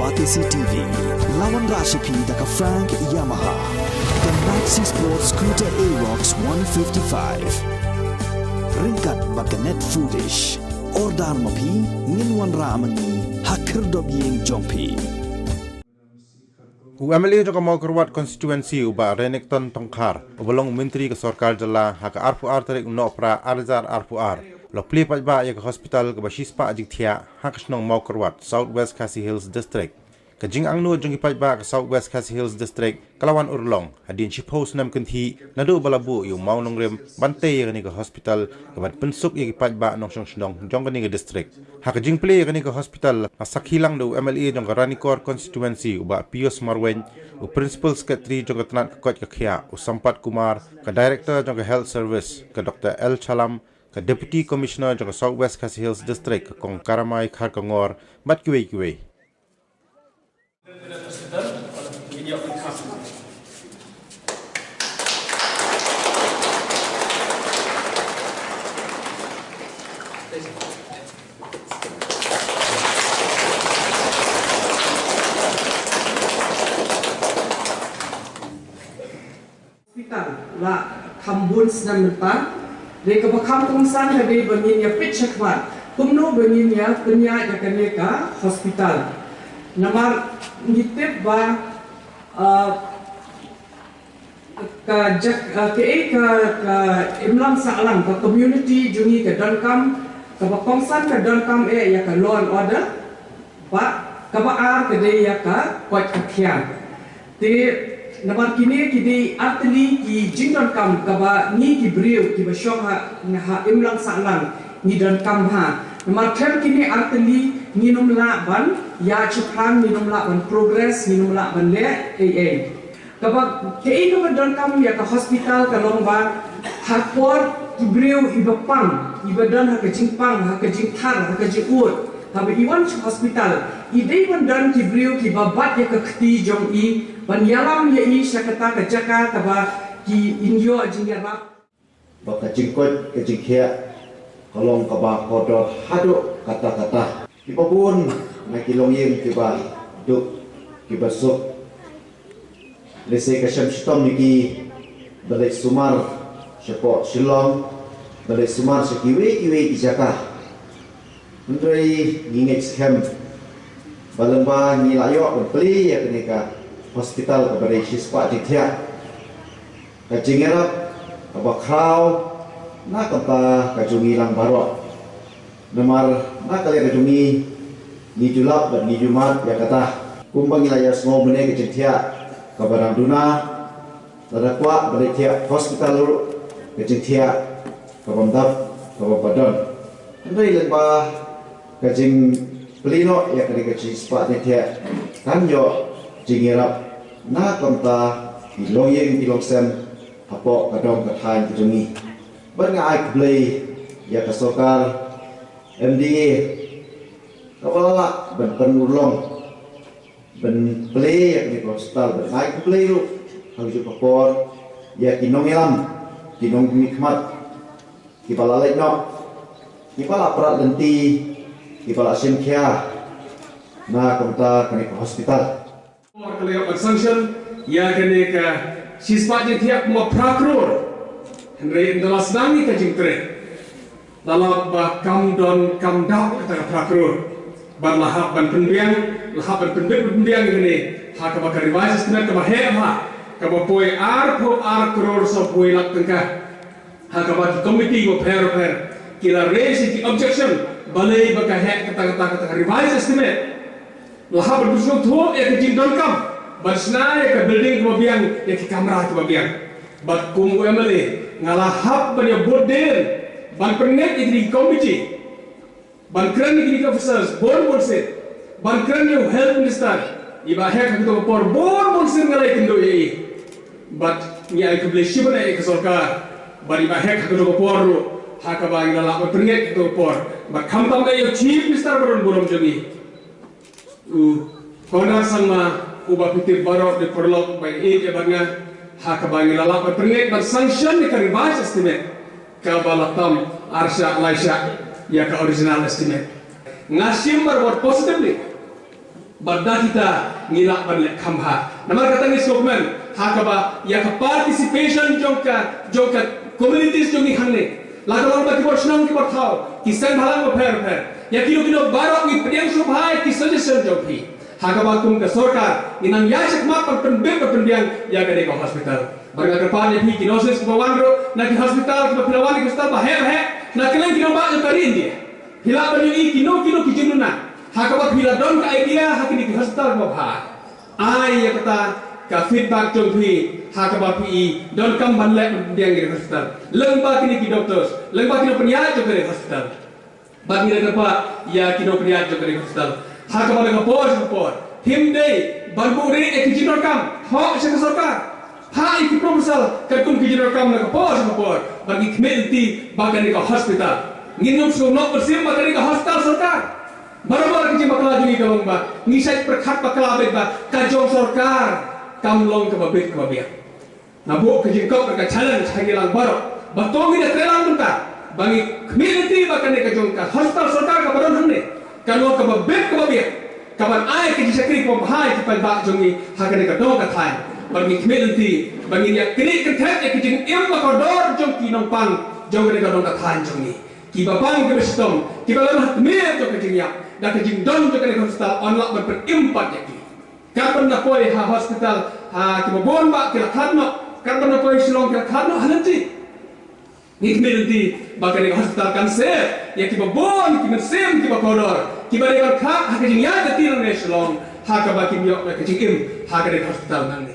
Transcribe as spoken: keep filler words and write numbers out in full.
Batesi T V, la wanrah sha phi da ka Frank Yamaha, ka Maxi Sport Scooter Aerox one fifty-five. Ryngkat bad ka Net Foodish. Order ma phi, ngin wanrah ma ngi ha khyrdop ïing jong phi. U M L A jong ka Mawkyrwat Constituency, u Bah Renikton Tongkhar, uba long u Myntri ka Sorkar Jylla, ha ka arphew ar tarik u Nohprah ar hajar arphew ar, u la plie paidbah ïa ka hospital kaba shispah jingthiah ha ka shnong Mawkyrwat, South West Khasi Hills District. Ka jingangnud jong ki paidbah ka South West Khasi Hills District ka la wan urlong hadien shiphew snem kynthih naduh ba la buh ïa u mawnongrim ban tei ïa kane ka hospital, kaban pynsuk ïa ki paidbah nongshong shnong jong kane ka district. Ha ka jingplie ïa kane ka hospital, la sakhi lang da u M L A jong ka Ranikor Constituency, u Bah Pius Marwein, u Principal Secretary jong ka tnat ka koit ka khiah, u Sampat Kumar, ka Director jong ka Health Service, ka Doctor L Chalam, ka Deputy Commissioner jong ka South West Khasi Hills District, ka Kong Karamai Kharkongor, bad kiwei kiwei. Hospital la kham bun snem mynta. Dei kaba kham kongsan ka dei ba ngin ïa peit shakhmat kumno ba ngin ïa pynïaid ïa kane ka hospital. Namar ngi tip ba, ah, ka jak, ah, kaei ka, ka imlang sahlang ka community jong ngi ka donkam, kaba kongsan ka donkam eh ïa ka law and order. Bad kaba ar ka dei ïa ka koit ka khiah. Te namar kine ki dei artylli ki jingdonkam kaba ngi ki briew kiba shong ha, ha imlang sahlang ngi donkam ha. Namar khlem kine artylli ngin ym lah ban ïaid shaphrang, ngin ym lah ban progress, ngin ym lah ban leh ei ei. Kaba, kaei kaba donkam ïa ka hospital ka long ba ha por ki briew iba pang, iba don ha ka jingpang, ha ka jingthar, ha ka jingud, haba i wan sha hospital, i dei ban don ki briew kiba bat ïa ka kti jong i, ban ïalam ïa i sha kata ka jaka kaba kin ïoh jingïarap. Ba ka jingkoit ka jingkhiah ka long kaba kordor haduh katta katta. Kiba bun na ki longïing kiba duk kiba suk, lehse ka shem shitom ïa ki ba leit sumar shapoh Shillong, ba leit sumar sha kiwei kiwei ki jaka. Hynrei ngi ngeit skhem ba lem bad ngi la ïoh ban plie ïa kane ka hospital kaba dei shispah jingthiah. Ka jingïarap kaba khraw na ka bynta ka jong ngi lang baroh. Namar na ka liang ka jong ngi, ngi ju lap bad ngi ju mad ïa kata. Kumba ngi la ïa sngew mynne ka jingthiah kaba dang duna, lada kwah ban leit thiah hospital ruh ka jingthiah ka bym dap, ka bym pat don. Hynrei lyngba ka jingplie noh ïa kane ka shispah jingthiah kan ïoh jingïarap na ka bynta ki longïing ki longsem hapoh ka dong ka thaiñ ka jong ngi. Bad nga ai khublei ïa ka sorkar M D A kaba la lah ban pynurlong ban plie ïa kane ka hospital, bad nga ai khublei ruh ha kajuh ka por ïa ki nongïalam, ki nongmihkhmat kiba la leit noh, kiba la prat lynti, kiba la shim khia na ka bynta kane ka hospital. Por ka la ïoh ban sanction ïa kane ka shispah jingthiah kumba phra klur. Hynrei ynda la sdang ïa ka jingtrei, la lap ba kam don kam dap kata ka phra klur. Bad la hap ban pynbiang, la hap ban pynbit pynbiang ïa kane ha kaba ka revised estimate kaba heh bha, kaba poi arphew ar klur sawphew lak tyngka. Ha kaba ki komiti bapher bapher ki la raise ki objection, balei ba ka heh kata, kata, kata ka revised estimate. La hap ban pynsngewthuh ïa ka jingdonkam ban shna ïa ka building kaba biang, ïa ki kamra kiba biang. Bad kum u M L A nga la hap ban ïa bud dien ban pynngeit ïa ki komiti. Ban kren ïa kine ki officers bun bun sien, ban kren ïa u health minister, iba heh ha kato ka por bun bun sien nga la ïakynduh ïa i. Bad ngi ai khublei shibun ïa ka sorkar, bad iba heh ha kato ka por ruh, ha kaba ngi la lah ban pynngeit ha kato ka por. Bad khamtam ïa u chief minister ba don burom jong ngi, u Conrad Sangma, uba phi tip baroh, dei paralok ba ïeit ïa bad nga, ha kaba ngi la lah ban pynngeit ban sanction ïa ka revised estimate kaba la tam ar shah lai shah ïa ka original estimate. Nga shim baroh positively. Bad da kita ngi lah ban leh kham bha. Namar kata ngi sngewkmen ha kaba ïa ka participation jong ka, jong ka communities jong ngi hangne, la ka long ba ki bor shnong ki bor thaw, ki seng bhalang bapher bapher, ïa kino kino baroh ngi pdiang sngewbha ïa ki suggestion jong phi. Ha kaba kum ka sorkar ngi nang ïaid shakhmat ban pynbit ban pynbiang ïa kane ka hospital. Bad nga kyrpad ïa phi ki nurses kiba wan ruh na ki hospital, kiba phi la wan na ki hospital ba heh ba heh na kylleng ki nongbah jong ka ri India. Phi lah ban ïohi kino kino ki jingduna ha kaba phi la don ka idea ha kine ki hospital kiba bha. Ai ïa kata ka feedback jong phi ha kaba phi i donkam ban leh ban pynbiang ïa ki hospital, lyngba kine ki doctors, lyngba kine pynïaid jong kane hospital. Bad ngi da kyrpad ïa ki nongpynïaid jong kane ka hospital ha kaba da ka por sha ka por, phim dei ban buhrieh ïa ki jingdonkam, thoh sha ka sorkar, phah ïa ki proposal katkum ki jingdonkam na ka por sha ka por. Bad ngi khmih lynti ba kane ka hospital, ngin ym sngewnoh mynsiem ba kane ka hospital sorkar. Barabor ki jingbakla jong ngi ka long ba ngi shait pyrkhat bakla beit ba ka jong sorkar kam long kaba bit kaba biang. Nga buh ka jingkop bad ka challenge ha ngi lang baroh ba to ngin ïa trei lang mynta, ba ngi khmih lynti ba kane ka jong ka hospital sorkar kaba don hangne kan long kaba bit kaba biang, kaban ai ka jingshakri kaba bha ïa ki paidbah jong ngi ha kane ka dong ka thaiñ. Bad ngi khmih lynti ba ngin ïa knieh kynthet ïa ka jingim ba kordor jong ki nongpang jong kane ka dong ka thaiñ jong ngi, kiba pang kiba shitom, kiba long ha tmier jong ka jingïap. Da ka jingdon jong kane ka hospital yn lah ban pynim pat ïa ki. Katba nga poi ha hospital, ha kiba bun bah ki la khlad noh, katba nga poi Shillong ki la khlad noh ha lynti. Ngi khmih lynti ba kane ka hospital kan save ïa kiba bun ki mynsiem kiba kordor, kiba dei ban khlad ha ka jingïaid lynti nangne Shillong, ha kaba kin ïoh ïa ka jingim ha kane ka hospital nangne.